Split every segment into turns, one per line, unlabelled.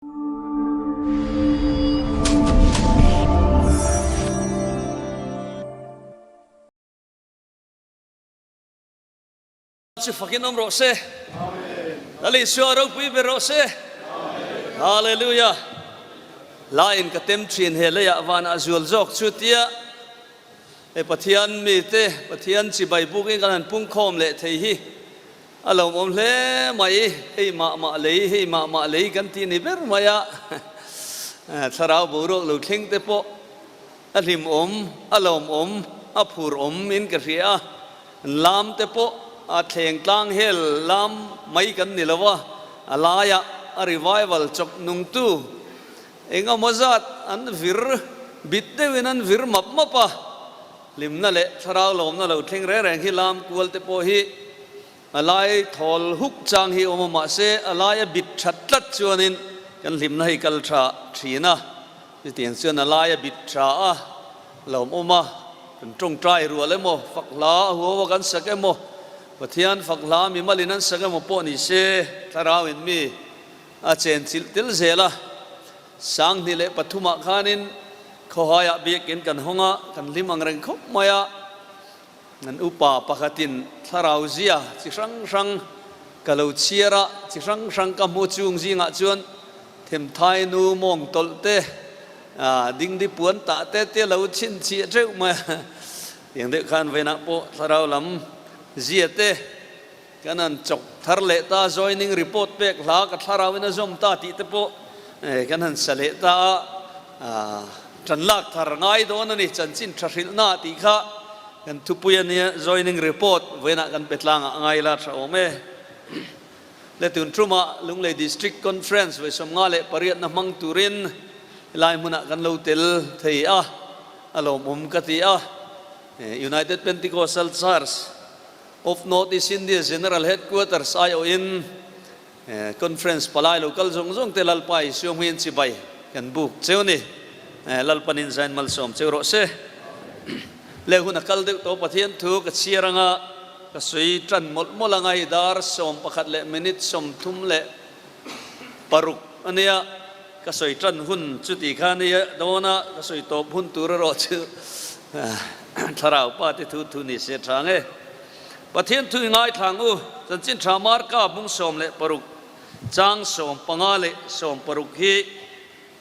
Chu fakin awm rawh se. Lal Isua ropui ber rawh se. Hallelujah. Hlain ka tem thin he leiah vanah zual zawk chu tia he Pathian mite Pathian chibai bukin kan han pungkhawm leh thei hi A lawmawm hle mai, hei mah mah lei, hei mah mah lei kan ti ni ber mai a, thlarau boruak lo thleng te pawh a hlimawm, a lawmawm, a phur awm in ka hria a, lam te pawh a thleng tlang hel lam mai kan ni lo a, a laiah a revival chawp nungtu eng emaw zat an vir bit deuhin an vir map map a. Hlimna leh thlarau lawmna lo thleng reng reng hi lam kual te pawh hi a lai thawl huk chang hi awm a, mahse a lai a bit that tlat chuanin kan hlimna hi kal tha thin a, chutiang chuan a lai a bit tha a lawmawm a, kan tawngtai rual emaw, fak hla a huau a kan sak emaw, Pathian fak hla mimalin an sak emaw pawh ni se thlarau in mi a chenchilh tel zel a. 2003 ah khanin khawhaiah biakin kan hawng a, kan hlim ang reng khawp mai a. Kan upa pakhatin thlarau zia chi hrang hrang ka lo chhiar a, chi hrang hrang ka hmu chung zingah chuan themthai nu mawng tawlh te, dingdi puan tah te te lo chhinchhiah teuh mai a. Tiang deuh khan vawiinah pawh thlarau lam zia te, Kan han chawk thar leh ta, joining report pek hla ka thlarauin a zawm ta tih te pawh kan han sa leh ta a, ṭan lak thar ngai dawn a ni, chanchin ṭha hrilhna tih kha kan thupui a nia, joining report vawiinah kan pe tlangah ngai la ṭha awm e. Le tun ṭumah Lunglei District Conference vawi 58 na hmang turin helai hmunah kan lo tel thei a, a lawmawm ka ti a, United Pentecostal Church, Of North East India General Headquarters aiawhin Conference palai lo kal zawng zawng te Lalpa Isua hmuiin chibai kan buk cheu ni. Lalpanin zain malsawm cheu rawh se. Le hun a kal deuh tawh Pathian thu ka chhiar anga ka sawi tan mawlh mawlh anga hei dar 11 leh minute 36 a nia ka sawi tan hun chuti kha nia dawn a ka sawi tawp hun tur erawh chu Thlarau pa te thu thu ni se tha nge. Pathian thu i ngaithla ang u. Chanchin tha Marka bung 16 chang 15 leh 16 hi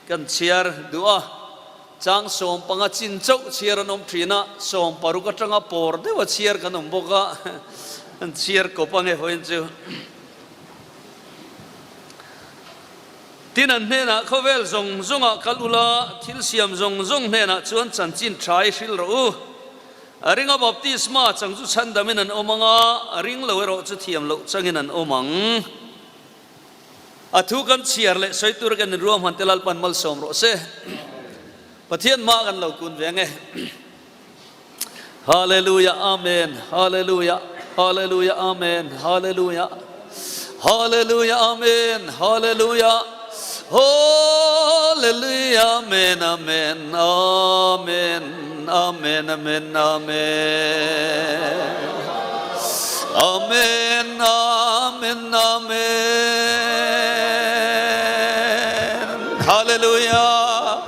kan chhiar duh a. Chang 15 chin chauh chhiar an awm thin a, 16 atanga pawr deuha chhiar kan awm bawk a. An chhiar kawp ange hawiin chu. Tin, an hnenah, Khawvel zawng zawngah kal ula, thil siam zawng zawng hnenah chuan chanchin tha i hrilh rawh u. A ringa baptisma chang chu chhandamin an awm ang a, a ring lo erawh chu thiam loh changin an awm ang. A thu kan chhiar leh sawi tur kan inruahman te Lalpan malsawm rawh se. Pathian hma kan lo kun ve ang e. Hallelujah Amen Hallelujah Hallelujah Amen Hallelujah Hallelujah Amen Hallelujah Hallelujah Amen Amen Amen Amen Amen Amen Amen Amen Amen Hallelujah.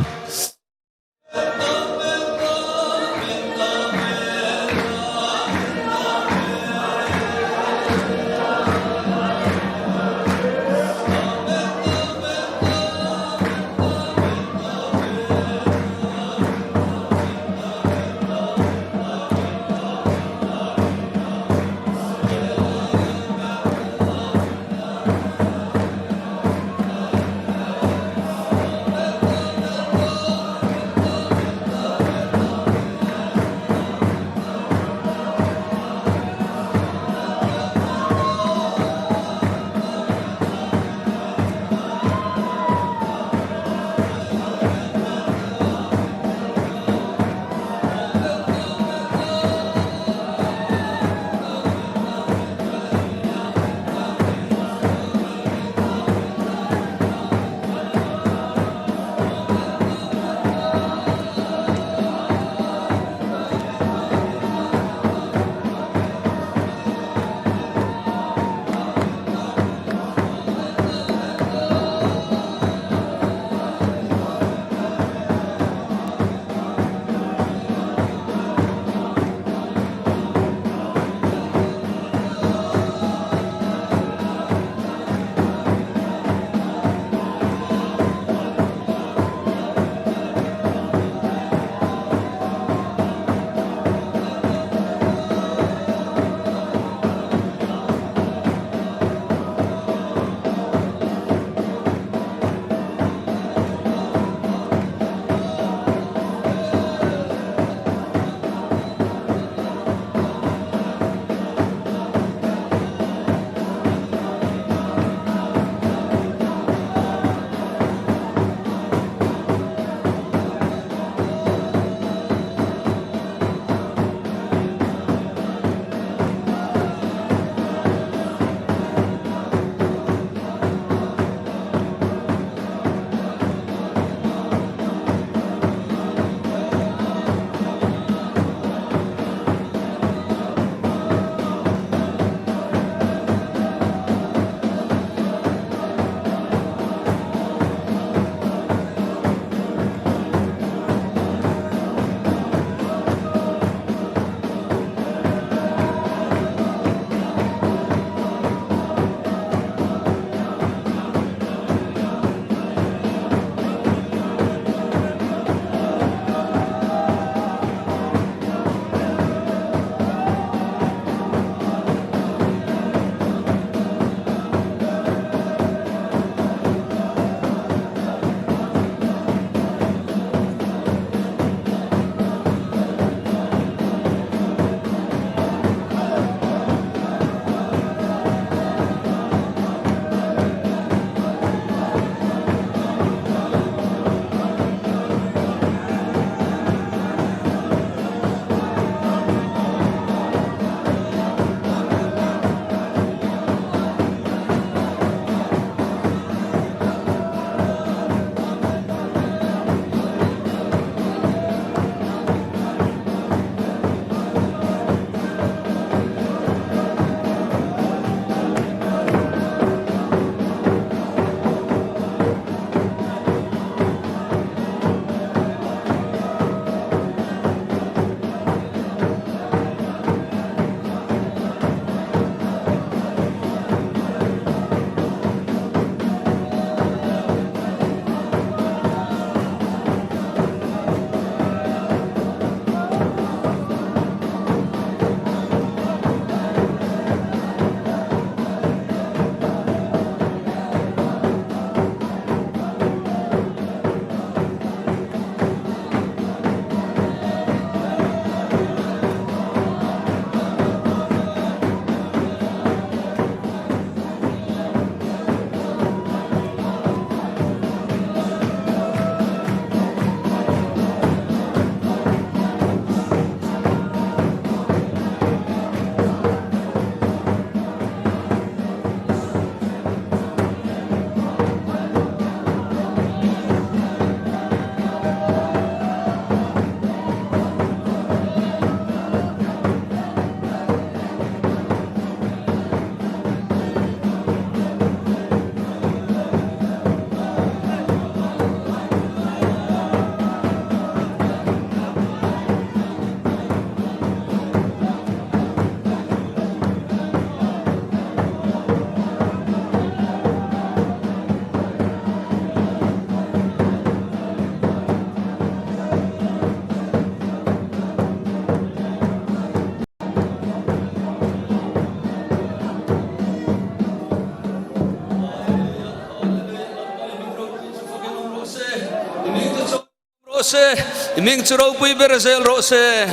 rawh se, i hming chu ropui ber zel rawh se.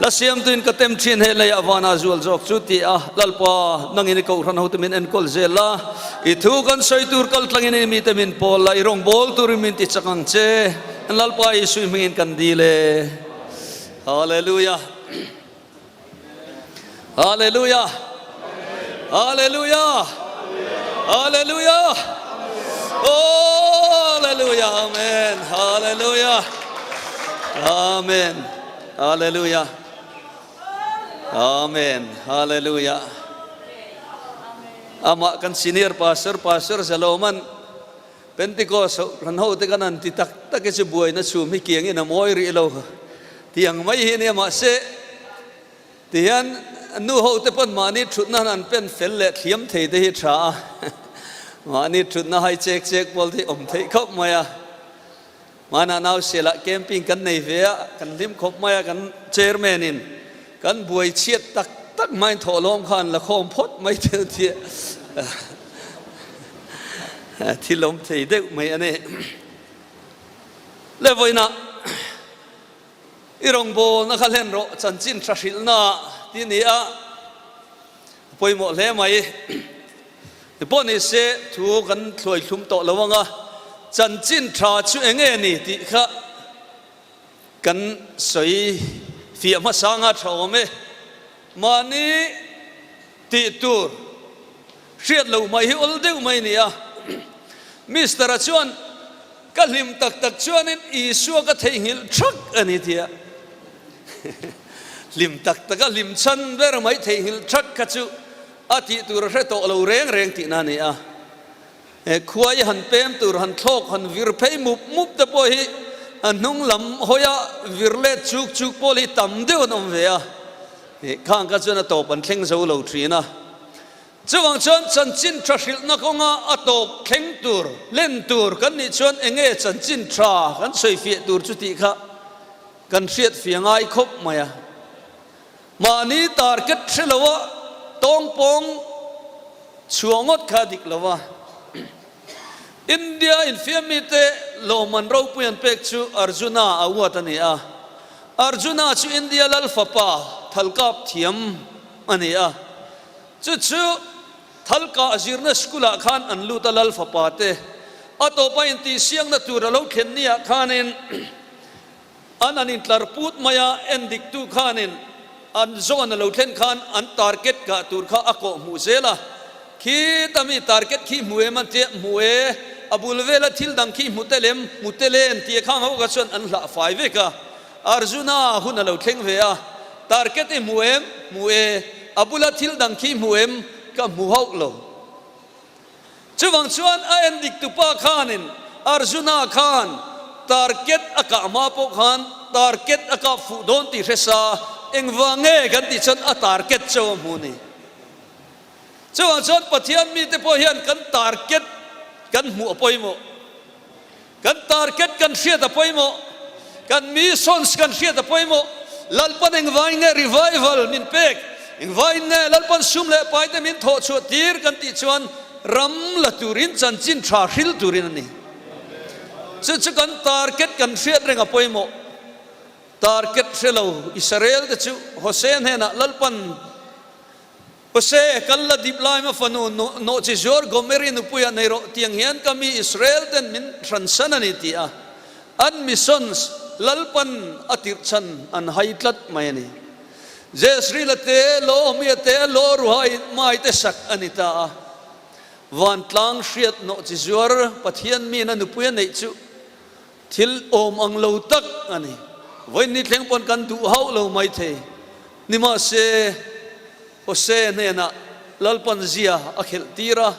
La siamtuin ka tem thin he leiah vanah zual zawk chu ti a, Lalpa, nangin i kohhran hote min enkawl zel la, i thu kan sawi tur kal tlangin i mite min pawl la, i rawngbâwl turin min ti chak ang che. Lalpa Isui hmingin kan dil e. Hallelujah. Hallelujah. Hallelujah. Hallelujah. Oh, hallelujah. Amen. Hallelujah. Amen. Hallelujah. Amen. Hallelujah. Ama kan senior pastor pastor Zaloman Pentecost ran ho te kan han ti tak tak hi chu buaina chhum hi kiang in a mawi rih lo tiang mai hi ania mahse tihian nu ho te pawn mahni thutna han an pen fel leh thliam thei te hi tha a mahni thutna hai chek chek pawl te hi awm theih khawp mai a hmanah nausialah camping kan nei ve a kan hlim khawp mai a kan chairman in kan buai chhiat tak tak hmain thawhlawm kha an la khawm phawt mai thil tia Thil awm thei deuh mai a ni. Le vawiinah i rawngbawlna kha hlen rawh, chanchin tha hrilhna tih a ni a, a pawimawh hle mai. Ti pawh ni se thu kan thluai thlum tawh lo ang a, chanchin tha chu eng nge ni tih kha kan sawi fiah hmasa anga tha awm e. Mahni tih tur. Hriat loh mai hi awl deuh mai a ni a. Mister-a chuan, Ka hlim tak tak chuanin Isua ka theihnghilh thak a ni tia. Hlim tak taka hlim chhan ber mai theihnghilh thak kha chu a tih tur a hre tawh lo reng reng tihna a ni a. He khua i han pem tur han thlawk han vir phei mup mup te pawh hi a hnung lam hawia vir let chuk chuk pawl hi tam deuh an awm ve a. Khang kha chuan a tawp an thleng zo lo thin a. Chuvang chuan chanchin tha hrilhna kawnga a tawp thleng tur, hlen tur kan nih chuan eng nge chanchin tha kan sawifiah tur chu tih kha kan hriat fia ngai khawp mai a. Mahni target hre loa tawngpawng chhuah ngawt kha a dik lo a. India infiammi te lawmman ropui an pek chu Arjuna a uat a ni a. Arjuna chu India lal fapa thalkap thiam a ni a. Chu chu thalkah zirna school ah khan an lut a lal fapa te a tawpa intihsiakna tur a lo thlen ni ah khanin An an intlar put mai a, en diktu khanin an zawn a lo thlen khan an target kah tur kha a kawh hmuh zel a, khita mi target khi hmu em an tia, hmu e, a bul vela thil dang khi hmu tel em, hmu tel e an tia khang ho kha chuan an hlah fai vek a, Arjuna hun a lo thleng ve a, target i hmu em, hmu e, a bula thil dang khi hmu em, ka hmu hauh lo. Chuvang chuan a en dik tupa khanin Arjuna khan target a kah hma pawh khan target a kap fuh dawn tih hre sa, engvang nge kan tih chuan a target chauh a hmu ni. Chuvang chuan Pathian mite pawh hian kan target kan hmuh a pawimawh. Kan target kan hriat a pawimawh, kan missions kan hriat a pawimawh, Lalpan engvain nge revival min pek, engvain nge Lalpan sum leh pai te min thawh chhuah tir kan tih chuan ram la turin chanchin tha hril turin a ni. Chu chu kan target kan hriat reng a pawimawh. Target hre lo Israel te chu Hosea hnenah Lalpan Jose, kal la dip laima fanu nawhchi zuar Gomeri nupuiah nei rawh tiang hian ka mi Israel ten min hransan a ni ti a, an missions Lalpan a tirh chhan an hai tlat mai a ni. Jezreel-a te, Lo-Omia te, Lo-Ruhai mai te sak a ni ta a. Vantlang hriat nawhchi zuar Pathian miin a nupui a neih chu Thil awm ang lo tak a ni. Vawiin ni thleng pawn kan duh hauh lo mai thei. Nimahse, Hosea hnenah Lalpan zia a khelh tir a.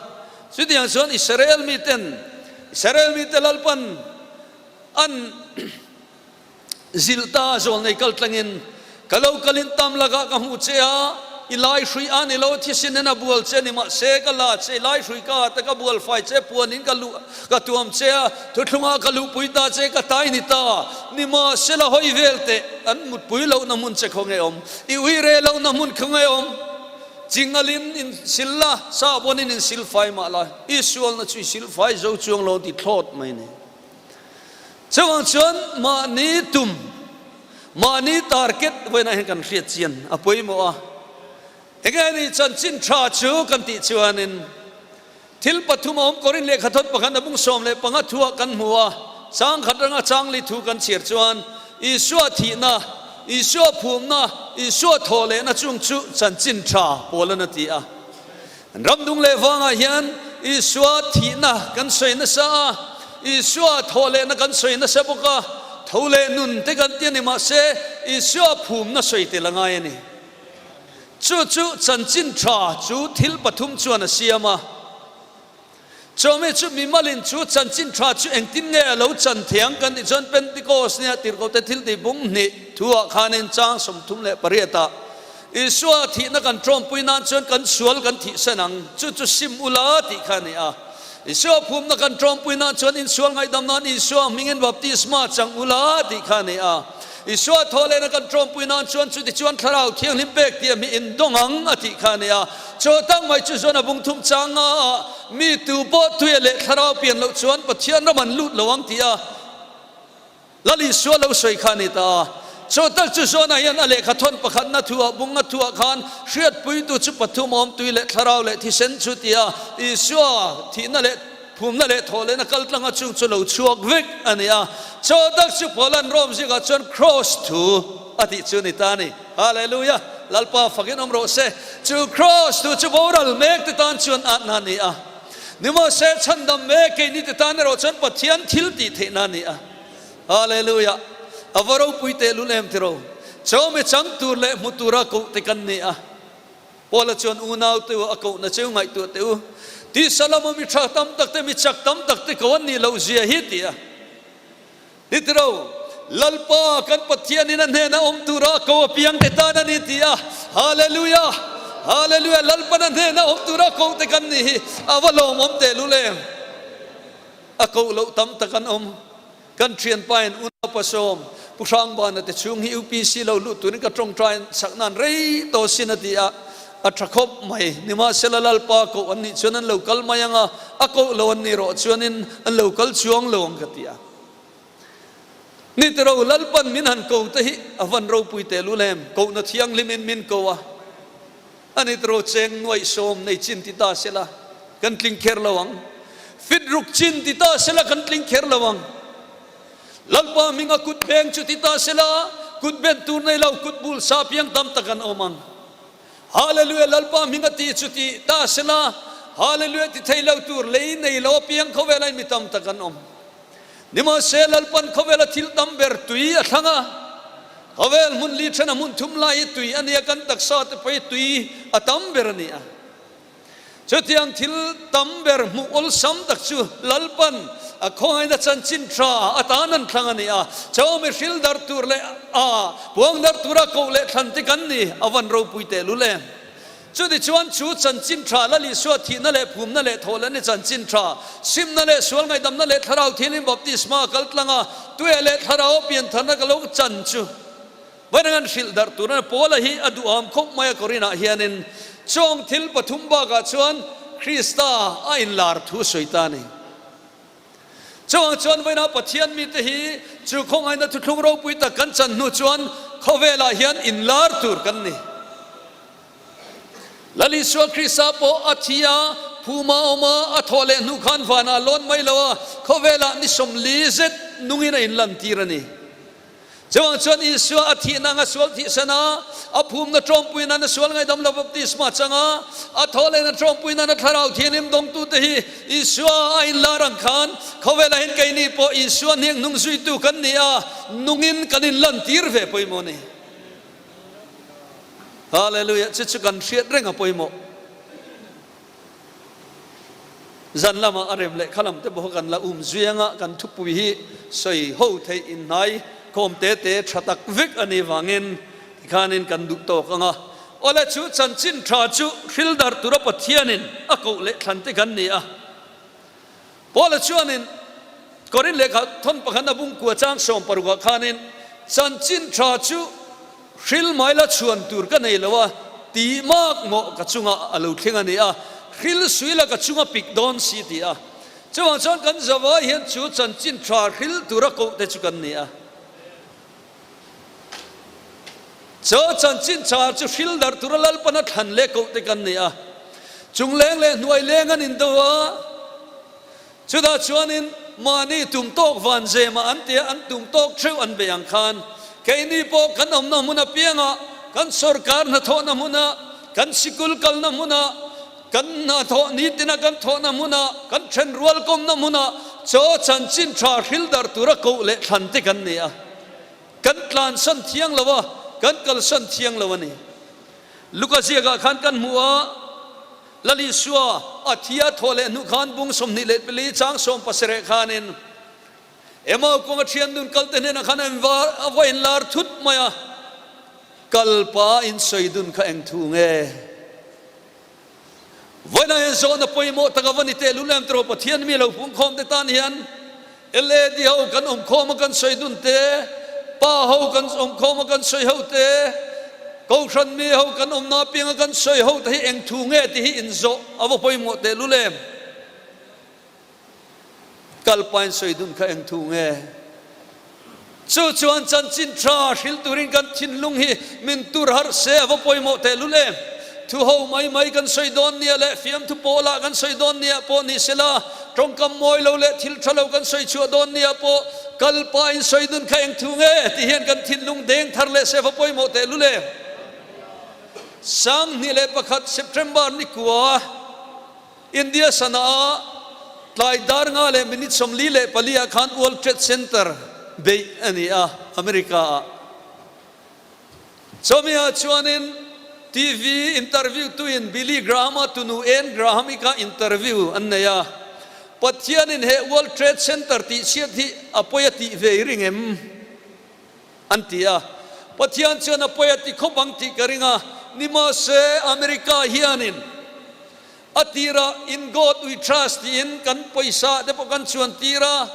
Chutiang chuan Israel miten, Israel mite Lalpan an Zilh ta zawlnei kal tlangin ka lo kalin tam lakah ka hmuh che a, i lai hrui a ni lo, thisen in a bual che ni mahse ka la che, i lai hrui ka at a, ka bual fai che, puanin ka luh ka tuam che a, thuthlungah ka luhpui ta che, ka tai ni ta, nimahse la hawi vel teh, an mutpui lohna hmun che khaw nge awm, i ui re lohna hmun khaw nge awm, chingalin in sil la, sahbawnin in sil fai mah la, i sualna chu i sil fai zo chuang lo ti thlawt mai ni. Chuvang chuan mahni tum, mahni target vawiinah hian kan hriat chian a pawimawh a. Enge ni chanchin tha chu kan tih chuanin thil pathum a awm Korin lehkha thawt pakhat a bung 15 thuah kan hmu a, chang khat ranga chang li thu kan chhiar chuan Isua thihna, Isua phumna, Isua thawh lehna chung chu chanchin tha pawl an a ti a. Kan ram dung leh vangah hian Isua thihna kan sawi nasa a, Isua thawh lehna kan sawi nasa bawk a, tho leh nun te kan ti a ni mahse Isua phumna sawi tel a ngai a ni. Chu chu chanchin tha chu thil pathum chuan a siam a. Chawmi chu mimalin chu chanchin tha chu engtin nge a lo chan thiang kan tih chuan Pentecost nia tirhkohte thiltih bung hnih thuah khanin chang 38 ah Isua thihna kan tawmpui nan chuan kan sual kan thihsan ang, chu chu sim ula tih kha a ni a. Isua phumna kan tawmpui nan chuan insual ngaihdam nan Isua hmingin baptisma chang ula tih kha a ni a. Isua thawhlehna kan tawmpui nan chuan chuti chuan Thlarau Thianghlim pek tih a hmi indawng ang a tih kha a ni a. Chaw tak mai chu zawn a bung thum chang a, mi tu pawh tuia leh Thlarau pian loh chuan Pathian ram an lut lo ang tih a Lal Isua lo sawi kha a ni ta a. Chaw tak chu zawnah hian a lehkha thawn pakhatna thuah bunga thuah khan hriatpuitu chu pathum awm tui leh Thlarau leh thisen chu tia Isua thihna leh Phumna leh thawhlehna kaltlanga chung chu lo chhuak vek a ni a, chaw tak chu Paulan Rome zingah chuan Kraws thu a tih chu a ni ta a ni. Hallelujah! Lalpa fakin awm rawh se. Chu Kraws thu chu boral mek te tan chuan atna a ni a, nimahse chhandam mek keini te tan erawh chuan Pathian thil tih theihna a ni a. Hallelujah! A va ropui tehlul em tiraw? Chaw mi chang tur leh hmu tura koh te kan ni a. Paula chuan unaute u a kohna cheu ngaihtuah teh u, tisa lama mi tha tam tak te, mi chak tam tak te ko an nih loh zia hi ti a. Ni tiro, Lalpa kan Pathianin a hnena awm tura a ko apiang te tan a ni ti a. Hallelujah! Hallelujah! Lalpan a hnena awm tura a koh te kan nih hi a va lawmawm tehlul em! A koh loh tam tak an awm. Kan thianpain unau pasawm Pu Hrangbana te chhung hi UPC lo luh turin ka tawngtai sak nan rei tawh sin a ti a, a tha khawp mai. Nimahsela Lalpa koh an nih chuan an lo kal mai ang a, a koh lo an nih rawh chuanin an lo kal chuang lo ang ka ti a. Ni tiro Lalpan min han ko te hi a van ropui tehlul em, kohna thianghlimin min ko a. A ni tiro cheng nuaih sawm nei chin ti ta sela kan tling kher lo ang. Fit ruk chin ti ta sela kan tling kher lo ang. Lalpa hminga kut beng chu ti ta sela kut ben tur nei lo kut bul sa piang tam tak an awm ang. Hallelujah Lalpa hminga ti chu ti ta sela Hallelujah ti thei lo tur lei nei lo apiang khawvela in mi tam tak an awm. Nimahse, Lalpan khawvela thil tam ber tui a thlang a, khawvel hmun li thena hmun thum lai hi tui a nia, kan taksa te pawh hi tui a tam ber a ni a. Chutiang thil tam ber hmuh awlsam tak chu Lalpan a khawngaihna chanchin tha atan an thlang a ni a, chaw mi hril dar tur leh a puang dar tura koh leh thlan te kan ni, a van ropui tehlul em. Chutichuan chu chanchin tha Lal Isua thihna leh phumna leh thawhlehna chanchin tha, simna leh sual ngaihdamna leh thlarau thianghlim baptisma kal tlanga tuia leh thlarau piantharna ka lo chan chu vawiin an hrilh darh tur a ni. Paula hi a duham khawp mai a Korinah hianin chawng thil pathum bakah chuan Krista a inlar thu sawi ta a ni. Chuvang chuan vawiinah Pathian mite hi chu khawngaihna thuthlung ropui tak kan chan hnu chuan khawvelah hian inlar tur kan ni. Lal Isua Krista pawh a thi a, phuma awm a, a thawh leh hnu khan vanah a lawn mai lo a, khawvelah ni 40 zet nungin a inlantir a ni. Chuvang chuan Isua a thihna anga sual thihsan a, a phumna tawmpui nana sual ngaihdam lo baptisma chang a, a thaw lehna tawmpui nana thlarau thianghlim dawngtute hi Isua a inlar ang khan khawvelah hian keini pawh Isua hniang hnung zuitu kan ni a, nungin kan inlantir ve pawimawh a ni. Hallelujah! Chu chu kan hriat reng a pawimawh. Zan lama a rem leh kha lam te pawh kan la um zui anga kan thupui hi sawi ho theih inhnai khawm te te tha tak vek a nih vangin tikhanin kan duh tawk ang a. Awle chu chanchin tha chu hril dar tura Pathianin a koh leh thlan te kan ni a. Paula chuanin Korin lehkha thawn pakhat a bungkua chang 16 ah khanin chanchin tha chu Hril mai la chhuan tur ka nei lo a, tih mak mawh ka chungah a lo thleng a ni a, hril sui la ka chunga pik dawn si ti a. Chuvang chuan kan zavai hian chu chanchin tha hril tura koh te chu kan ni a. Chu chanchin tha chu hril darh tura Lalpana thlan leh koh te kan ni a. Chung leng leh hnuai leng an indo a. Chutah chuanin mahni tum tawk van zemah an tia an tum tawk theuh an bei ang khan keini pawh kan awmna hmun apiangah, kan sorkar hnathawhna hmuna, kan sikul kalna hmuna, kan hnathawh nitina kan thawhna hmuna, kan thenrual kawmna hmuna chaw chanchin tha hril darh tura koh leh thlan te kan ni a. Kan tlansan thiang lo a, kan kalsan thiang lo a ni. Luka ziakah khan kan hmu a, Lal Isua a thi a thawh leh hnu khan bung 24 chang 17 khanin Emau kawnga thian dun kalte hnenah khan a va inlar thut mai a, Kalpa in sawi dun kha eng thu nge? Vawiinah hian zawhna pawimawh tak a va ni tehlul em tiraw Pathian mi lo pungkhawm te tan hian LAD ho kan awmkhawm a kan sawi dun te, pa ho kan awmkhawm a kan sawi ho te, Kohhran mi ho kan awmna apiang a kan sawi ho te hi eng thu nge tih hi inzawh a va pawimawh tehlul em? Kalpain sawi dun kha eng thu nge? Chu chuan chanchin tha hril turin kan thinlung hi min tur harh se a va pawimawh tehlul em? Thu ho mai mai kan sawi dawn nia leh fiamthu pawlah kan sawi dawn nia pawh ni sela, tawngkam mawi lo leh thil tha lo kan sawi chhuah dawn nia pawh kalpain sawi dun kha eng thu nge? Ti hian kan thinlung deng thar leh se a va pawimawh tehlul em? 2001 September nikua. India Sanaa tlai dar nga leh minute 44 ah khan World Trade Center beih a ni a, America ah. Chawmi ah chuanin TV interview tuin Billy Graham-a tunu Ann Graham-i kha interview an nei a, Pathianin he World Trade Center tihchhiat hi a pawi a tih ve i ring em? An ti a. Pathian chuan a pawi a ti khawp ang tih ka ring a, nimahse America hianin a tirah In God we trust tiin kan pawisa te pawh kan chuan tir a,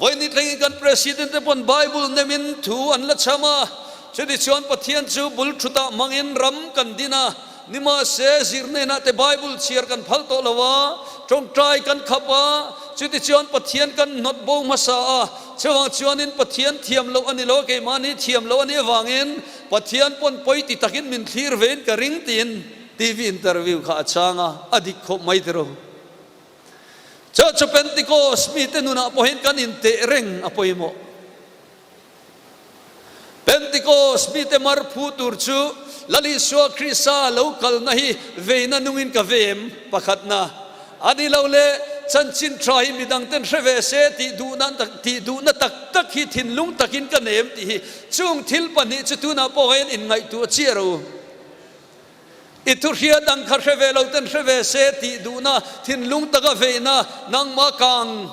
vawiin thlengin kan President te pawn Bible nemin thu an la cham a, chutichuan Pathian chu bul thutah hmangin ram kan din a, Nimahse, zirnenah te Bible chhiar kan phal tawh lo a, tawngtai kan khap a, chutichuan Pathian kan hnawt bo hmasa a, chuvang chuanin Pathian thiam loh a ni lo, keimahni thiam loh a nih avangin Pathian pawn pawi ti takin min thlir vein ka ring tiin TV interview kha a chang a, a dik khawp mai tiraw. Church of Pentecost mite nunah pawhin kan inteh reng a pawimawh. Pentecost mite mar phu tur chu Lal Isua Krista lo kalna hi veina nungin ka ve em? Pakhatna, a ni lo le, chanchin tha hi midangten hre ve se tih duhna tih duhna tak tak hi thinlung takin ka nem tih hi chung thil pahnih chu tunah pawh hian inngaihtuah chiah ro. I thu hria dang kha hre ve lo ten hre ve se tih duhna, thinlung taka veihna, nangmah kang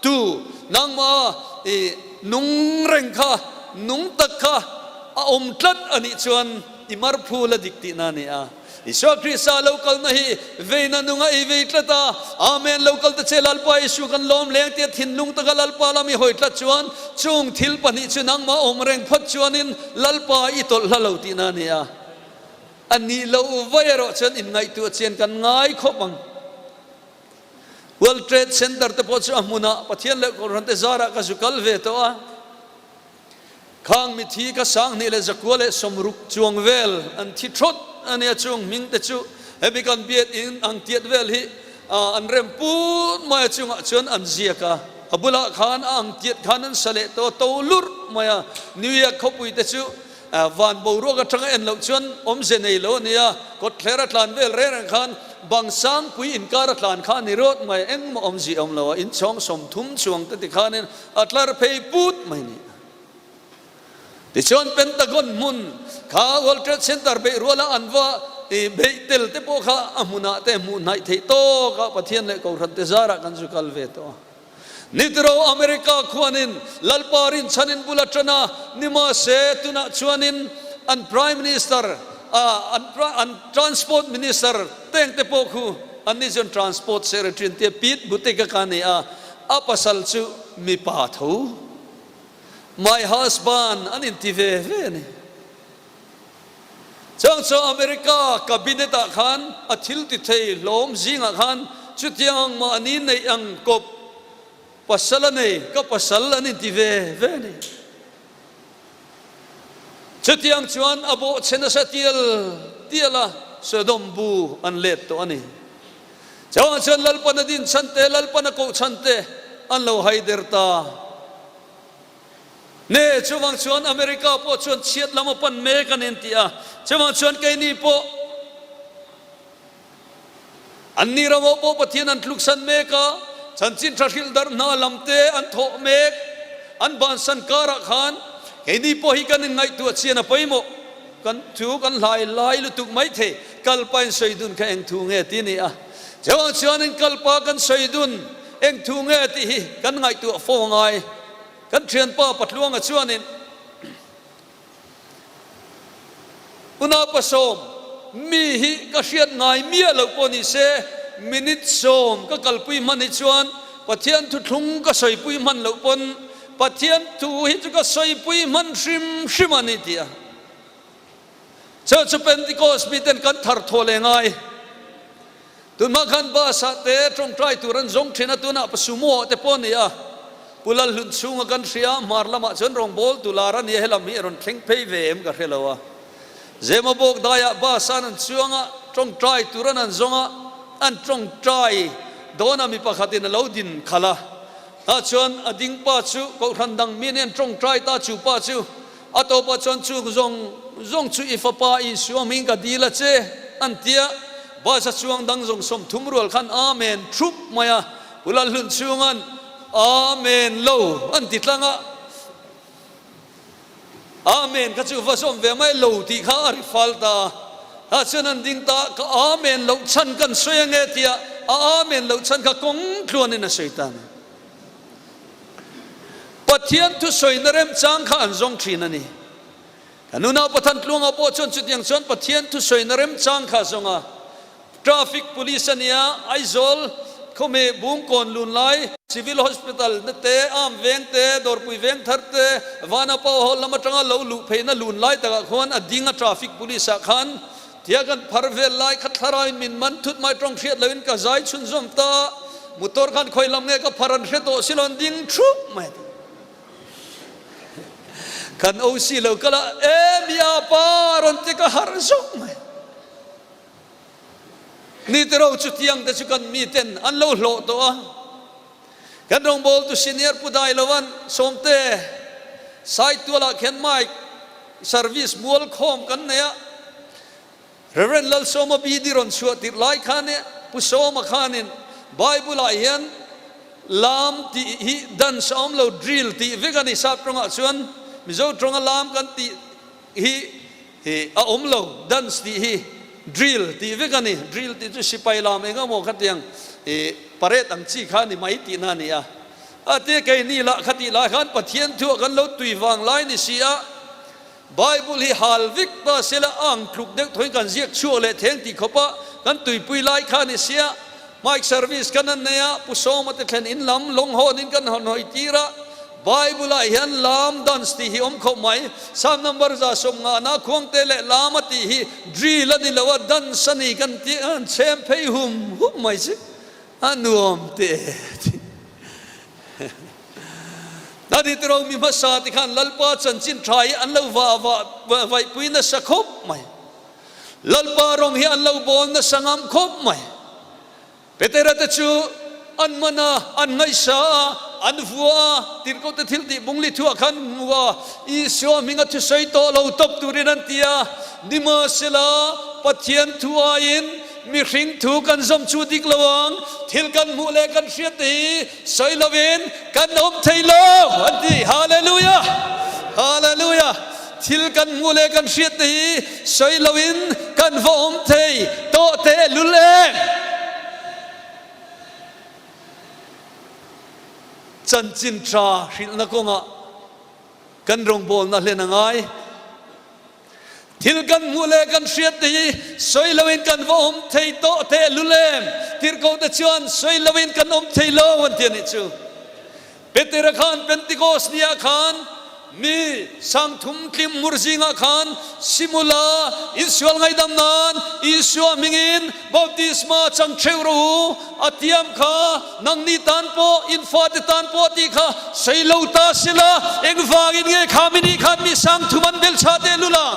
tu, nangmah i nung reng kha, nung tak kha a awm tlat a nih chuan i mar phul a dik tihna a ni a. Isua Krista lo kalna hi veina nunga i vei tlat a, Amen, lo kal ta che Lalpa Isu kan lawm leng tia thinlung taka Lalpa lam i hawi tlat chuan chung thil pahnih chu nangmah awm reng phawt chuanin Lalpa i tawlh hla lo tihna a ni a. A nih loh vai erawh chuan inngaihtuah chian kan ngai khawp ang. World Trade Center te pawh chu a hmunah Pathian leh Kohhran te zarah ka zu kal ve tawh a. Khang mithi ka 2060 chuang vel an thi thawt a nia chung hming te chu hemi kan biat in ang tiat vel hi an rem put mai a chungah chuan an ziak a. A bulah khan a ang tiat khan an sa leh tawh a to lurh mai a. New York khawpui te chu Van boruak atanga en loh chuan awmze nei lo a ni a, kawtthler a tlan vel reng reng khan bang sangpui inkar a tlan kha a ni rawt mai, engmah awmzia awm lo a, inchhawng 30 chuang te tikhanin a tlar phei put mai ni. Tichuan Pentagon hmun kha World Trade Center beih ruala an va beih tel te pawh kha a hmunah te hmuh hnaih theih tawk a, Pathian leh Kohhran te zarah kan zu kal ve tawh a. Nitro America khuanin Lalpa rinchhanin bul a tan a, nimahse tunah chuanin an Prime Minister, an Transport Minister tengte pawh khu anni chuan Transport Secretary an tia Pete Buttigieg a ni a, a pasal chu mipa tho, my husband an inti ve ve a ni. Chang chu America Cabinet ah khan a thil ti thei hlawm zingah khan chutiang ang mahni neih ang kawp. Pasal a nei, ka pasal an inti ve ve a ni. Chutiang chuan a bawhchhe nasa tial tial a, Sodom bu an let tawh a ni. Chauhah chuan Lalpan a din chhan te, Lalpan a koh chhan te an lo hai der ta. Ne, chuvang chuan America pawh chuan chhiat lam a pan mek an inti a, chuvang chuan keini pawh Anni ramah pawh Pathian an tluksan mek a, chanchin tha hrilh darh hna lam te an thawh mek. An bansan karah khan keini pawh hi kan inngaihtuah chian a pawimawh. Kan thu kan hlai lai lutuk mai thei. Kalpa in sawi dun kha eng thu nge ti a ni a. Chuvang chuanin kalpa kan sawi dun eng thu nge tih hi kan ngaihtuah fo angai. Kan thianpa Patluanga chuanin. Unaupa sawm, mi hi ka hriat ngai miah loh pawh ni se, minute sawm ka kalpui hman hi chuan Pathian thuthlung ka sawipui hman loh pawn Pathian thu hi chu ka sawipui hman hrim hrim a ni tih a. Chu chu Pentecost miten kan thar thaw leh ngai. Tunhma khan bus ah te tawngtai tur an zawng thin a, tunah sumo ah te pawh a ni a, Pu Lalhlun chhunga kan hria, hmar lamah chuan rawngbâwl tu lar a ni a, helam hi a rawn thleng phei ve em ka hre lo a. Zema bawk daiah bus an an chuang a, tawngtai tur an an zawng a, an tawngtai dawnah mi pakhatin a lo din khalh a, tah chuan a ding pa chu kohhran dang mi nen tawngtai ta chu pa chu A tawpah chuan chung zawng zawng chu i fapa Isua hming ka dil a che, an ti a. Bus a chuang dang zawng 30 rual khan Amen thup mai a, Pu Lalhlun chhunga'n Amen lo an ti tlang a. Amen kha chu va zawm ve mai lo tih kha a ri fal ta a. Tah chuan an ding ta, ka Amen loh chhan kan sawi ange tia a Amen loh chhan kha kawng tluanin a sawi ta a ni. Pathian thusawina remchang kha an zawng thin a ni. Kan unau Pathan Tluanga pawh chuan chutiang chuan Pathian thusawina remchang kha a zawng a. Traffic Police a nia, Aizawl, Khawmeh, Bungkawn, Lunlai, Civil Hospital na te, Am Veng te, Dawrpui Veng Thar te, Vanapa Hall lam atanga lo luh pheihna lunlai takah khuan a ding a Traffic Police ah khan Tia kan phar vel lai kha thlarauin min man thut mai tawng hriat loin ka zai chhunzawm ta. Motor khan khawi lam nge ka phar an hre tawh si lo an ding thup mai a ti. Kan OC lo kal a, E mi a pa rawn ti ka harh zawk mai. Ni te ro chutiang te chu kan mi ten an lo hlawh tawh a. Kan rawngbawltu senior Pu Dailovan Sawmte Saitualah khian mic service mual khawm kan nei a, Rev. Lalsawma BD rawn chhuah tirh lai khan e Pu Sawma khanin Bible ah hian lam tih hi dance a awm lo drill tih vek a ni sap tawngah chuan Mizo tawnga lam kan tih hi Hi a awm lo, dance tih hi drill tih vek a ni, drill tih chu sipai lam eng emaw khatiang i parade ang chi kha a ni mai tihna a ni a. A tia keini lah khatih lai khan Pathian thuah kan lo tui vang lai ni si a, Bible hi hal vek ta sela a ang tluk deuh thawin kan ziak chhuak leh theng tih khawpa kan tuipui lai kha a ni si a. Mic service kan an nei a, Pu Sawma te thlen in lam lawng hawn in kan hawn hawi tir a, Bible ah hian lam dance tih hi awm khawp mai. Psalm number 150 na khuangte leh lam a tih hi drill a ni lo a, dance a ni kan tih a, an chhem phei hum hum mai chi a nuam teh e tih. A ni tiro mi hmasa te khan Lalpa chanchin tha hi an lo vah vah vaihpui nasa khawp mai. Lalpa rawng hi an lo bawl nasa ngam khawp mai. Petera te chu an man a, an ngaihsa a, an vua a, tirhkohte thil tih bung li thuah khan hmu a, Isua hminga thusawi tawh lo tawp turin an ti a. Nimahsela, Pathian thu aiin mihring thu kan zawm chu dik lo ang, thil kan hmuh leh kan hriat te hi sawi lovin kan awm thei lo, an ti. Hallelujah! Hallelujah! Thil kan hmuh leh kan hriat te hi sawi loin kan va awm thei tawh tehlul em? Chanchin tha hrilhna kawngah kan rawngbawlna hlen a ngai. Thil kan hmuh leh kan hriat te hi sawi loin kan va awm thei tawh tehlul em? Tirhkoh te chuan sawi loin kan awm thei lo an ti a nih chu. Petera khan Pentecost ni ah khan. Mi 30 tlim hmur zingah khan Simula insual ngaihdam nan Isua hmingin baptisma chang theuh rawh u, a tiam kha nangni tan pawh in fate tan pawh tih kha sawi lo ta sela, engvangin nge kha mi nih khan mi 30 an belchah teh lul a?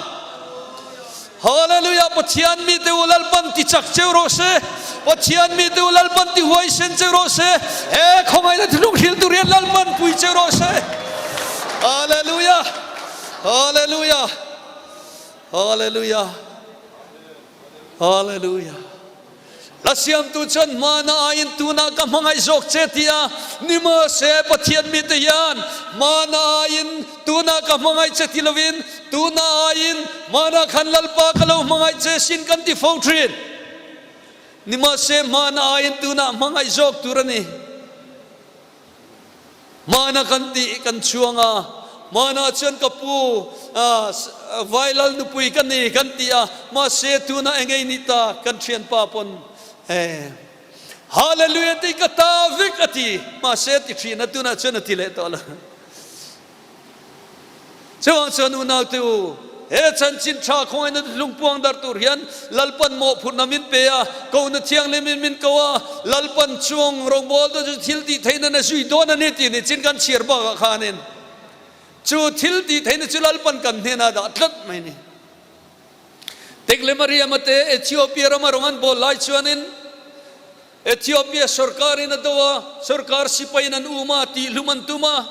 Hallelujah Pathian mite u Lalpan ti chak cheu rawh se, Pathian mite u Lalpan ti huaisen cheu rawh se, he khawngaihna thinlung hril tur hian Lalpan pui cheu rawh se. Hallelujah Hallelujah Hallelujah Hallelujah. Hla siamtu chuan hmana aiin tunah ka hmangaih zawk che ti a, nimahse Pathian mite hian hmana aiin tunah ka hmangaih che ti lovin tunah aiin hmana khan Lalpa ka lo hmangaih che sin kan ti fo thin. Nimahse hmana aiin tunah hmangaih zawk tur a ni. Hmana kan tih kan chhuang a, hmanah chuan ka pu Vailal nupui ka ni kan ti a, mahse tunah eng ei ni ta kan thianpa pawn he Hallelujah tih ka ta vek a ti, mahse ti thin a tunah chuan a ti leh tawh lo. Chuvang chuan unaute u, he chanchin tha khawngaihna lungpuang dar tur hian Lalpan mawhphurhna min pe a, kohna thianghlimin min ko a, Lalpan chung rawngbawltu chu thil tih theihna na zui dawn a ni tih ni chin kan chhiar bakah khanin chu thil tih theihna chu Lalpan kan hnenah dah tlat mai a ni. Teklemariama te Ethiopia rama rawng an bawl lai chuanin Ethiopia sorkarin a do a, sorkar sipaiin an um a, tihlum an tum a.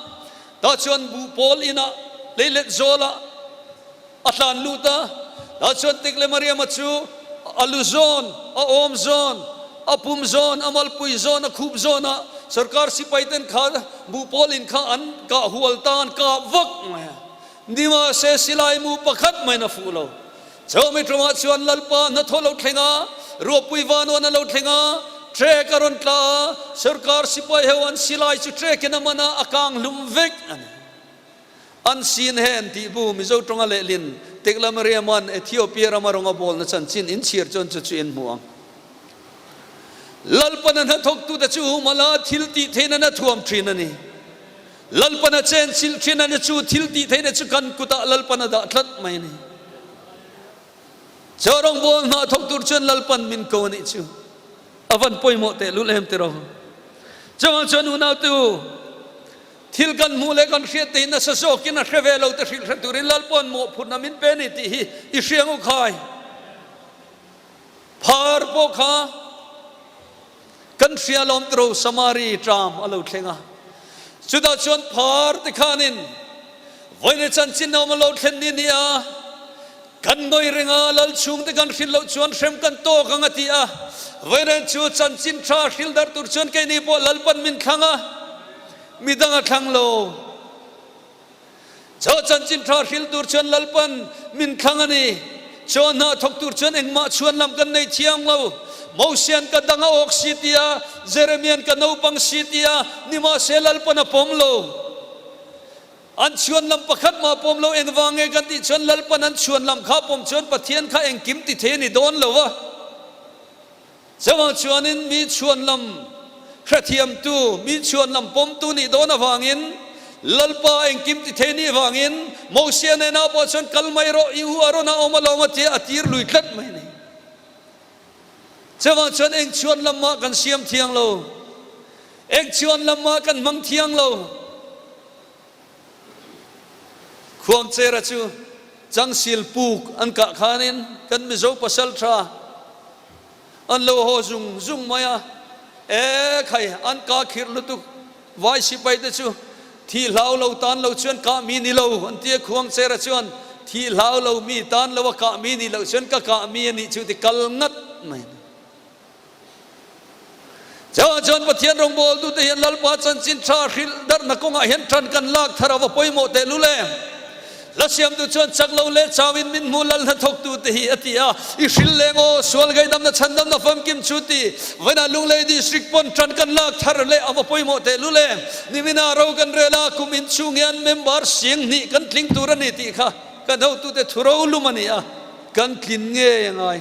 Tah chuan buhpawl inah leilet zawlah a tlan lut a. Tah chuan Teklemariama chu a lu zawn, a awm zawn, a pum zawn, a malpui zawn, a khup zawnah sorkar sipaiten kha buhpawl in kha an kah hual ta, an kah vak mai a. Nimahse silai mu pakhat maiin a fuh lo. Chawmi ṭumah chuan Lalpa hnathawh lo thleng a, ruahpui vanuan a lo thleng a, ṭek a rawn tla a, sorkar sipai ho an silai chu ṭekin a man a, a kang hlum vek a ni. An sin he an tih bu Mizo ṭawnga lehlin Teklamariama'n Ethiopia rama rawng a bawlna chanchin inchhir chuan chu chu in hmu ang. Lalpan a hnathawktute chu humala thil tih theihna na thuam ṭhin a ni. Lalpan a chenchilh thin a ni chu thil tih theihna chu kan kutah Lalpan a dah tlat mai a ni. Chaw rawngbâwl hna thawk tur chuan Lalpan min ko a nih chu a van pawimawh tehlul em tiraw. Chuvang chuan unaute u, thil kan hmuh leh kan hriat te hi nasa zawkin a hre ve lo te hrilh hre turin Lalpawn mawhphurhna min pe a ni tih hi i hria ang u khai. Phar pawh kha Kan hria lawm tiro Samari ṭam a lo thleng a, chutah chuan phar te khanin vawiin chanchin awm a lo thlen ni nia, kan ngawi reng a, lal chhungte kan hrilh loh chuan hrem kan tawk ang a ti a, vawiin chu chanchin ṭha hrilh darh tur chuan keini pawh Lalpan min thlang a, midang a thlang lo. Chaw chanchin tha hril tur chuan Lalpan min thlang a ni. Chaw hna thawk tur chuan engmah chhuan lam kan nei thiang lo. Mosian ka dang a awk si tia, Jeremian ka naupang si tia, nimahse Lalpan a pawm lo. An chhuan lam pakhat mah pawm lo engvang nge kan tih chuan Lalpan an chhuan lam kha pawm chuan Pathian kha engkim ti thei a ni dawn lo a. Chuvang chuanin mi chhuanlam hrethiamtu, mi chhuanlam pawmtu nih dawn avangin, Lalpa engkim ti thei nih vangin Mosia nena pawh chuan kal mai rawh, i u Arona awm alawm a tia a tir lui tlat mai a ni. Chuvang chuan eng chhuanlam mah kan siam thiang lo, eng chhuanlam mah kan hmang thiang lo. Khuangchera chu Changsil puk an kah khanin kan Mizo pasal tha an lo haw zung zung mai a, e khai an kah khirh lutuk, vai sipai te chu thih hlau lo tan lo chuan kah mi ni lo an ti a, Khuangchera chuan thih hlau lo mi tan lo a kah mi ni loh chuan ka kah mi a nih chu ti kal ngat mai a ni. Chuvang chuan Pathian rawngbawltute hian Lalpa chanchin tha hrilh darhna kawngah hian tan kan lak thar a va pawimawh tehlul em? Hla siamtu chuan chak lo leh chauin min hmu lal hnathawktute hi a ti a, I hrilh leng aw, sual gaidamna chhandamna famkim chu ti vawiinah Lunglei District pawn tan kan lak thar leh a va pawimawh tehlul em? Nimina ro kan rel a, kum inchhung hian member 2000 kan tling tur a ni tih kha kan hotute thu rolum a ni a, kan tlin ngei a ngai.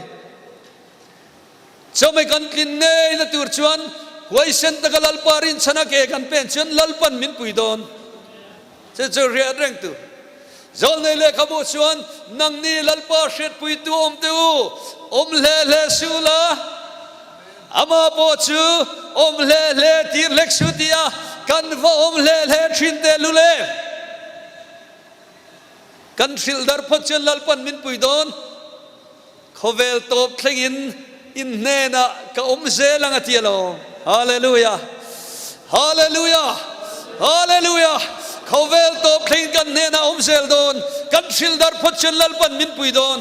Chawhmeh kan tlin ngei na tur chuan huaisen taka Lalpa rinchhana ke kan pen chuan Lalpan min pui dawn. Chu chu hriat reng tur. Zawlnei lehkhabu chuan, Nangni Lalpa hriatpuitu awm teh u, awm hle hle suh la, amah pawh chu awm hle hle tir hlek suh ti a, kan va awm hle hle thin teh lul e. Kan hrilh dar phawt chuan Lalpan min pui dawn. Khawvel tawp thlengin in hnenah ka awm zel ang a ti alo. Hallelujah! Hallelujah! Hallelujah! Khawvel tawp thlengin kan hnenah awm zel dawn. Kan hrilh darh phawt chuan Lalpan min pui dawn.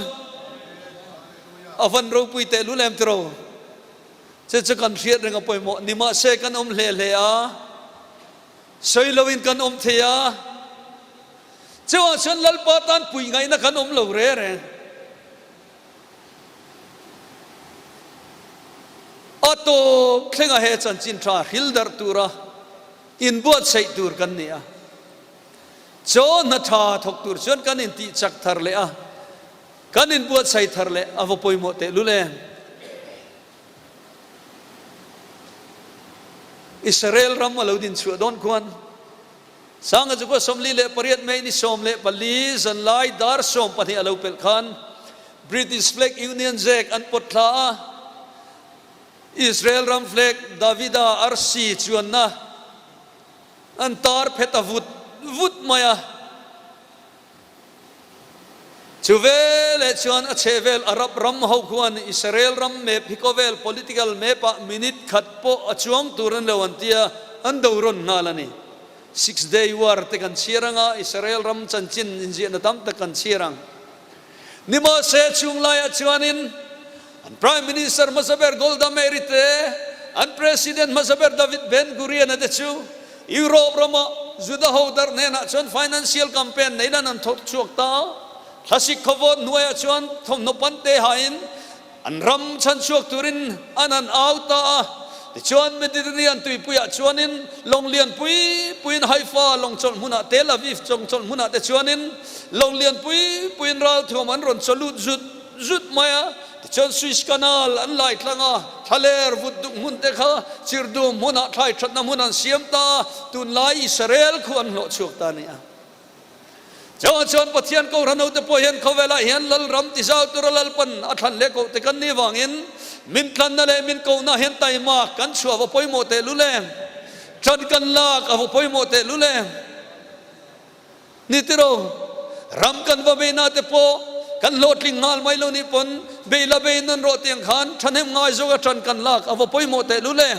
A van ropui teh lul em tiro. Che chu kan hriat reng a pawimawh. Nimahse kan awm hle hle a. Sawi loin kan awm thei a. Chuvang chuan Lalpa tan pui ngaihna kan awm lo re reng. A tawp thlenga he chanchin tha hril darh tura inbuatsaih tur kan ni a. Chaw hna tha thawk tur chuan kan intih chak thar leh a, kan inbuatsaih thar leh a va pawimawh tehlul em? Israel ram a lo din chhuah dawn khuan Sanga chu kua 48 May ni 14 zanlai dar 12 a lo pelh khan British flag Union Jack an pawt thla a, Israel ram flag Davida arsi chuanna an tar phet a vut vut mai a. Chu veleh chuan a chhehvel Arab ram ho khuan Israel ram map hi khawvel political map ah minute khat pawh a chuang tur an lo an tia, an do rawn nghal a ni. Six Day War te kan chhiar ang a, Israel ram chanchin inziahna tam tak kan chhiar ang. Nimahse chung laiah chuanin an Prime Minister hmasa ber Golda Meir te, an President hmasa ber David Ben Gurion-a te chu Europe rama Juda ho darh hnenah chuan financial campaign nei lan an thawk chhuak ta a, thlasik khawvawt hnuaiah chuan thawmhnaw pante hain an ram chhan chhuak turin an han au ta a. Tichuan Mediterranean tuipuiah chuanin lawng lian pui puiin Haifa lawng chawlh hmunah Tel Aviv chawng chawlh hmunah te chuanin lawng lian pui puiin ralthuam an rawn chawlut zut zut mai a. Tichuan Suez Canal an lai tlang a, thlaler vut duk hmun te kha chirdum hmunah thlai thatna hmun an siam ta a, tunlai Israel khu an hlawh chhuak ta a ni a. Chuvang chuan Pathian Kohhran hote pawh hian khawvelah hian Lalram tizau tura Lalpan a thlan leh koh te kan nih vangin min tlanna leh min kohna hian taima kan chhuah va pawimawh tehlul em? Tan kan lak a va pawimawh tehlul em? Ni tiro, ram kan va beina te pawh kan hlawhtling nghal mai lo nih pawn bei la bei nawn rawh tiang khan thahnem ngai zawka tan kan lak a va pawimawh tehlul e.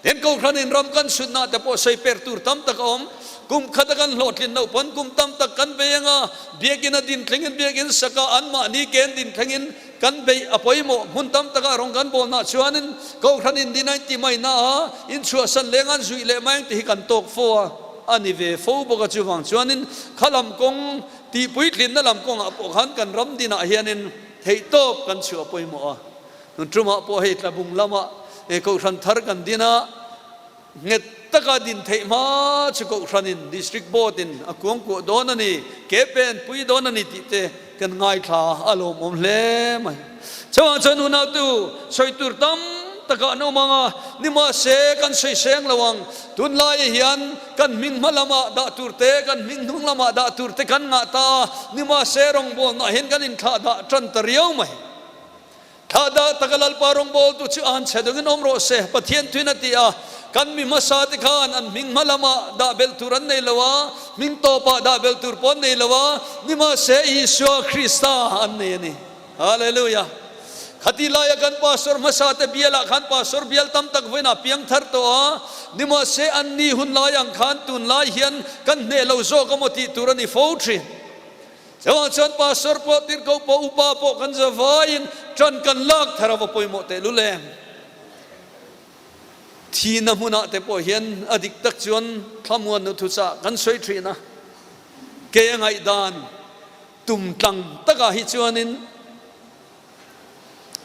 Tin Kohhranin ram kan sutna te pawh sawi per tur tam tak a awm. Kum khata kan hlawhtlin loh pawn kum tam tak kan bei anga biakinn a din thlengin biakinn saka anmahni ken din thlengin Kan beih a pawimawh hmun tam takah rawng kan bawlnah chuanin Kohhran in dina in ti mai na a, in chhuahsan leng an zuih leh mai ang tih hi kan tawk fo a, a ni ve fo bawk a. Chuvang chuanin kha lam kawng tih puitlinna lam kawngah pawh khan kan ram dinah hianin theihtawp kan chhuah pawimawh a. Tun tumah pawh hei tlabung lamah Kohhran thar kan din a, Nghet taka din theih hma chu Kohhranin District Board-in a kuangkuah dawn a ni, ke pen pui dawn a ni tih te kan ngaithla a lawmawm hle mai. Chuvang chuan unautu sawi tur tam takah an awm ang a, nimahse kan sawi seng lo ang. Tunlaiah hian kan hming hma lamah dah tur te, kan hming hnung lamah dah tur te kan ngah ta a, nimahse rawngbawlnah hian kan inthlah dah tan ta riau mai. Thahdah taka Lalpa rawngbawltu chu an chhe dungin awm rawh se, Pathian thuin a ti a. Kan mi hmasa te khan an hming hma lamah dah belh tur an nei lo a, hming tawpah dah belh tur pawh an nei lo a, nimahse Isua Krista an nei a ni. Hallelujah! Khati laia kan pastor hmasa te bialah khan pastor bial tam tak vawiin a piang thar tawh a, nimahse an ni hun lai ang khan tunlai hian kan hneh lo zawk emaw tih tur a ni fo thin. Chuvang chuan pastor pawh, tirhkoh pawh, upa pawh kan za vaiin tan kan lak thar a va pawimawh tehlul em? Thihna hmunah te pawh hian a dik tak chuan thlamuannu thuchah kan sawi thin a, kei a ngaihdan tum tlang takah hi chuanin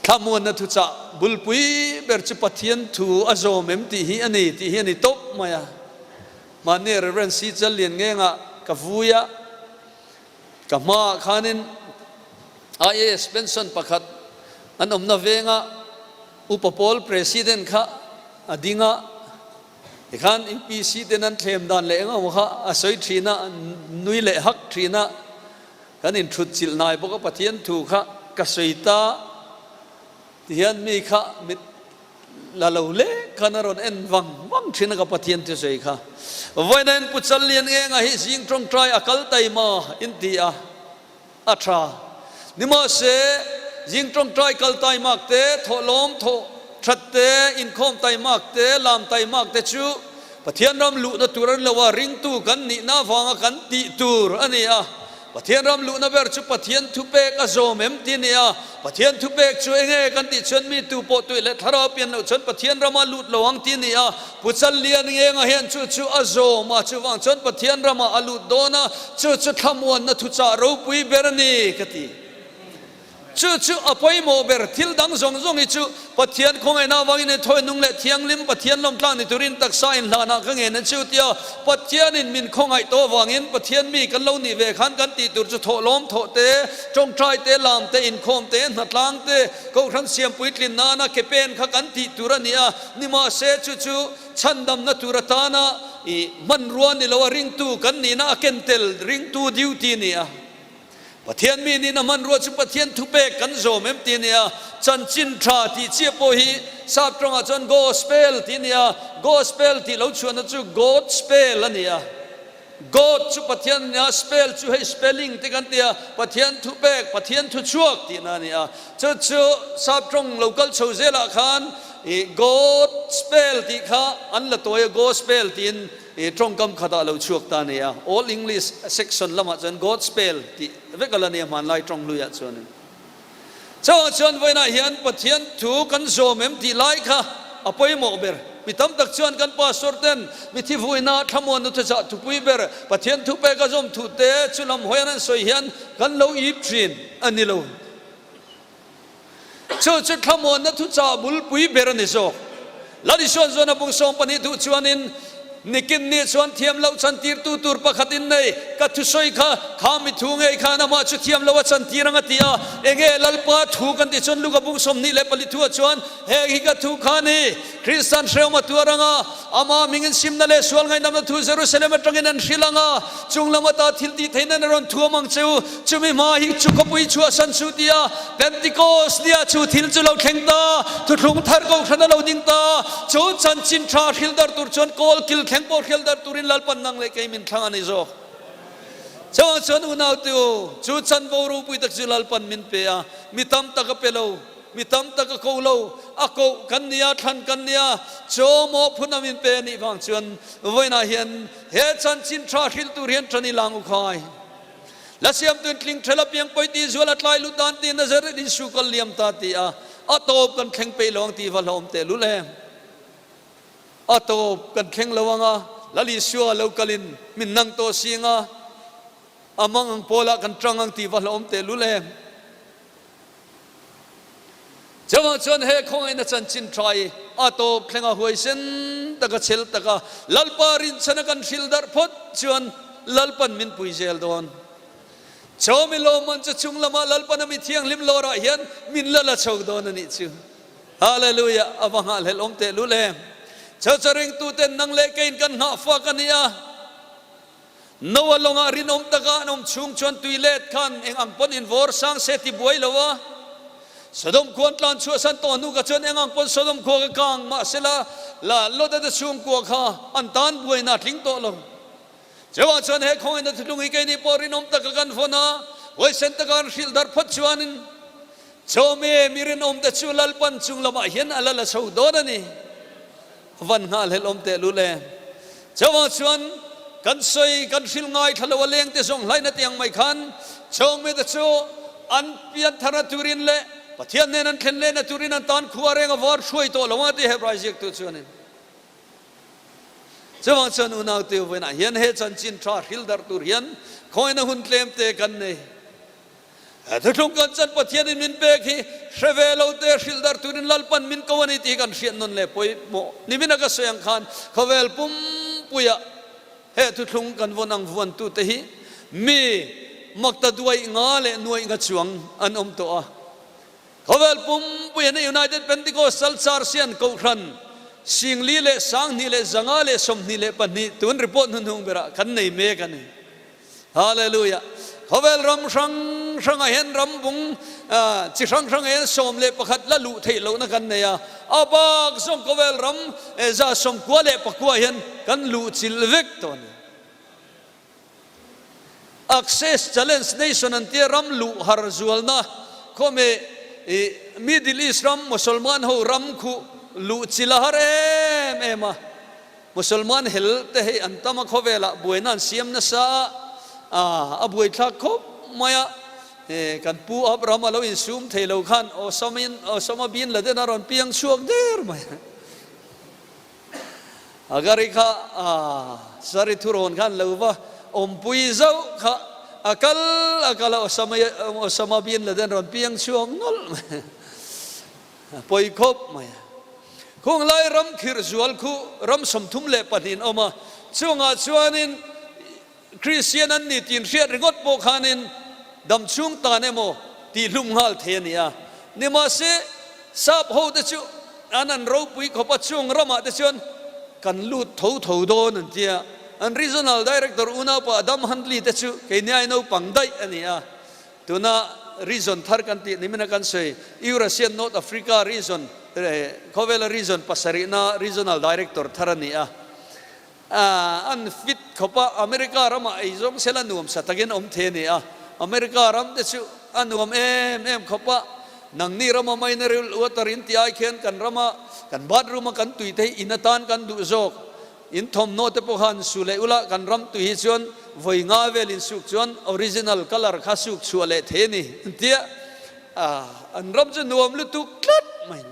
thlamuanna thuchah bulpui ber chu Pathian thu a zawm em tih hi a ni tih hi a ni tawp mai a. Mahni Reverend Si Chal Lian Ngengah ka vui a, ka hmaah khanin IAS pension pakhat an awmna venga Upa Pawl President kha a ding a. Tikhan UPC ten an thlem dan leh engemaw kha a sawi thin a, nui leh hak thin a, kan inthut chilh nai bawk a Pathian thu kha ka sawi ta tihian mi kha mit la lo lek khan a rawn en vang vang thin a ka Pathian thu sawi kha. Vawiin a in pu chal lian ngenga hi zing tawngtai a kal taima in ti a. A tha. Nimahse, zing tawngtai kal taimak te, thawhlawm thawh that te, inkhawm taimak te, lam taimak te chu Pathian ram luhna tur a ni lo a, ringtu kan nihna avanga kan tih tur a ni a. Pathian ram luhna ber chu Pathian thupek a zawm em tih a ni a. Pathian thupek chu enge kan tih chuan mi tu pawh tuih leh thlarau pian loh chuan Pathian rama lut lo ang tih a ni a. Pu Challian Ngenga hian chu chu a zawm a, chuvang chuan Pathian ramah a lut dawn a, chu chu thlamuanna thuchah ropui ber a ni ka ti. Chu chu a pawimawh ber, thil dang zawng zawng hi chu Pathian khawngaihna avangin in thawi nung leh thianghlim Pathian lawmtlang ni turin taksa inhlanah ka ngen an chu tia Pathianin min khawngaih tawh avangin Pathian mi kan lo nih ve khan kan tih tur chu thawhlawm thawh te, tawngtai te, lam te, inkhawm te, hnatlang te, Kohhran siam puitlin nana ke pen kha kan tih tur a ni a, nimahse chu chu chhandamna tur atana i hmanrua ni lo a ringtu kan nihna a ken tel ringtu duty a ni a. Pathian mi nihna hmanrua chu Pathian thupek kan zawm em tih a ni a, chanchin tha tih chiah pawh hi sap tawngah chuan gospel tih a ni a, gospel tih lo chhuahna chu God spell a ni a. God chu Pathian a ni a, spell chu hei spelling te kan ti a, Pathian thu pek, Pathian thu chhuak tihna a ni a. Chu chu sap tawng lo kal chho zelah khan ih God spell tih kha an la tawi a, Gospel tiin ih tawngkam khatah lo chhuak ta a ni a. Old English section lamah chuan God spell tih vek a la ni a hmanlai tawng hluiah chuanin. Chauhah chuan vawiinah hian Pathian thu kan zawm em tih lai kha a pawimawh ber. Mi tam tak chuan kan pastor ten mi thi vuina thlamuan nu thuchah thupui ber Pathian thu pek a zawm thu te chu lam hawian an sawi hian kan lo ip thin a ni lo. Chu chu thlamuanna thuchah bulpui ber a ni zawk. Lal Isuan chuan a bung 12 duh chuanin, Nikin ni chuan thiam loh chantirtu tur pakhat in nei, ka thusawi kha, kha mi thu ngei khan amah chu thiam loh a chantir ang a ti a. Enge Lalpa thu kan tih chuan Luka bung 24 thuah chuan, Heng hi ka thu kha a ni, Kristan hrehawm a tuar ang a, amah hmingin simna leh sual ngaihnamna thu Jerusalem atangin an hrilh ang a, chung lam ata thil tih theihna in a rawn thuam ang che u, chumi hma hi chu khawpui chhuahsan suh ti a, Pentikos nia chu thil chu lo thleng ta, thuthlung thar kohhran a lo ding ta, chu chanchin tha hrilh dar tur chuan kawl kil thleng pawh hrilh dar turin Lalpan nang leh kei min thlang a ni zawk. Chuvang chuan unaute u, chu chanvo ropui tak chu Lalpan min pe a, mi tam tak a pe lo, mi tam tak a ko lo, a koh kan nia, thlan kan nia, chaw maw phun a min pe a nih vang chuan vawiinah hian he chanchin tha hrilh tur hian tan i lang u khai. La siamtuin tling ṭhel apiang pawi tih zual a tlai lut dan tiin Nazareth in su kal liam ta ti a, a tawp kan thleng peih lo ang tih va hlawm teh lul em? A tawp kan thleng lo ang a, Lal Isua lo kalin min nang tawh sing a, a mang ang pawlah kan ṭang ang tih va hlawm teh lul em? Chuvang chuan he khawngaihna chanchin tha hi a tawp thleng a huaisen taka chhel taka Lalpa rinchhana kan hrilh darh phawt chuan Lalpan min pui zel dawn. Chawmi lawmman chu chung lamah Lalpan a mi thianghlim lawrah hian min la la chho dawn a nih chu. Hallelujah! A va nghahhlelh awm tehlul em! Church a ringtuten nang leh keiin kan nghahfak a ni a. Noah lawngah rinawm taka an awm chhung chuan tui let khan eng ang pawn invawr sang se ti buai lo a. Sodom khua an tlan chhuahsan tawh hnu kha chuan eng ang pawn Sodom khua ka kang mahsela la Lota te chhungkua kha an tan buaina a tling tawh lo. Chuvang chuan he khawngaihna thuthlung hi keini pawh rinawm taka kan vawn a, huaisen taka an hrilh darh phawt chuanin chawhmeh mi rinawmte chu Lalpan chung lamah hian a la la chho dawn a ni. Van nghahhlelh awm teh lul e. Chuvang chuan kan sawi kan hrilh ngai thla lo a leng te zawng hlaina tiang mai khan chawng mite chu an pian tharna turin leh Pathian nen an thlen lehna turin an tan khua reng a var hruai tawh lo ang a ti Hebrai ziaktu chuanin. Chuvang chuan unaute vawiinah hian he chanchin tha hrilh darh tur hian khawngin a hun tlem te kan nei. Thuthlung kan chan Pathianin min pek hi hre ve lo te hrilh darh turin Lalpan min ko a ni tih hi kan hriat nawn leh pawimawh. Nimin a ka sawi ang khan khawvel pumpuiah he thuthlung kan vawn ang vuantute hi mi makta duaih nga leh nuaih nga chuang an awm tawh a. Khawvel pumpuiah na United Pentecostal Church hian Kohhran. 42,222 tun report hnuhnung berah kan nei mek a ni. Hallelujah! Khawvel ram hrang hrangah hian ram bung chi hrang hrangah hian 11 la luh theih lohna kan nei a, a bak zawng khawvel ram 94 hian kan luh chilh vek tawh a ni. Access Challenge Nation an tia ram luh har zualna khawme Middle East ram Mosolman ho ram khuh luh chilh a har em em a. Musalman hel te hei an tam a khawvelah buaina an siam nasa a, a buaithlak khawp mai a, kan pu Abraham a lo insum thei lo khan Osama bin Laden a rawn piang chhuak der mai a. Hagari kha Sari thurawn khan lo va awmpui zauh kha a kal a kal a Osama bin Laden rawn piang chhuak nawlh mai a. A pawi khawp mai a. Khung lai ram khirh zual khu ram 32 in awm a, chungah chuanin Kristian an ni tih inhriat ringawt pawh khanin dam chhung tan emaw tih hlum nghal thei a ni a. Nimahse, sap ho te chu an an ropui khawp a, chung ramah te chuan kan lut tho tho dawn an ti a. An Regional Director unaupa Adam Huntley te chu keini ai naupang daih a ni a. Tuna region thar kan tih ni mina kan sawi Eurasian North Africa region khawvela region pasarihna regional director thar a ni a. An fit khawp a, America ramah ei zawng sela nuam sa takin awm thei a ni a. America ram te chu a nuam em em khawp a, nangni rama mineral water in tih ai khian kan rama kan bathroom a kan tui te hi in atan kan duh zawk. In thawmhnaw te pawh khan su leh ula, kan ram tui hi chuan vawi nga vel in suk chuan original colour kha suk chhuah leh thei a ni tia an ram chu nuam lutuk tlat mai a ni.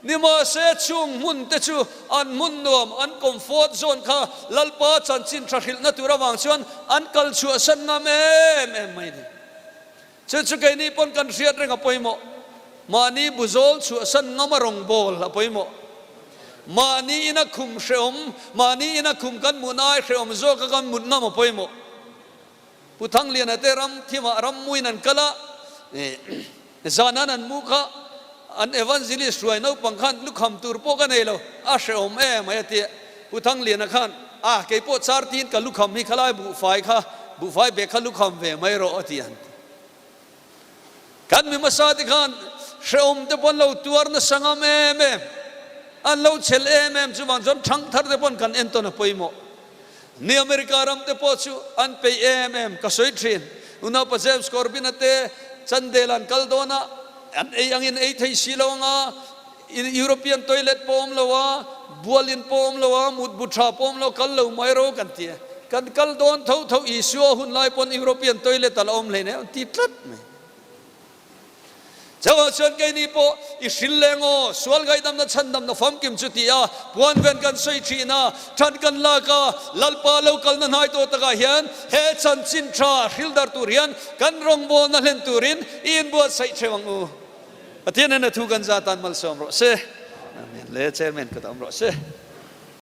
Nimahse chung hmun te chu an hmun nuam, an comfort zone kha Lalpa chanchin tha hrilhna tur avang chuan an kal chhuahsan ngam em em mai a ni. Chu chu keini pawn kan hriat reng a pawimawh. Mahni buzawl chhuahsan ngam a rawngbâwl a pawimawh. Mahni ina khum hrehawm, mahni ina khum kan mutna ai hrehawm zawka kan mut ngam a pawimawh. Pu Thangliana te ram thimah rammuiin an kal a, zanan an mu kha an evangelist hruai naupang khan lukham tur pawh ka nei lo, a hrehawm em mai a ti a. Pu Thangliana khan, A, kei pawh char tiin ka lukham hi khalai buhfai kha, buhfai bag kha lukham ve mai rawh a ti an ti. Kan mi hmasa te khan hrehawm te pawh an lo tuar nasa ngam em em, an lo chhel em em chuvang chuan thangthar te pawh kan entawn a pawimawh. Ni America ram te pawh chu an peih em em ka sawi thin. Unaupa James Corbyn-a te Chandel an kal dawn a, an ei angin ei thei si lo anga, European toilet pawh awm lo a, bualin pawh awm lo a, mutbu tha pawh awm lo, kal lo mai ro kan ti a. Kan kal dawn tho tho Isua hun lai pawn European toilet a la awm hlein em ti tlat mai. Chauhah chuan keini pawh i hril leng aw, sual ngaihdamna chhandamna famkim chu ti a, puan ven kan sawi thin a, than kan lak a, Lalpa lo kalna hnai tawh takah hian he chanchin tha hril dar tur hian kan rawngbawlna hlen turin i inbuatsaih theuh ang u. Pathian hian a thu kan za tan malsawm rawh se. Amen. Le Chairman ka ta awm rawh se.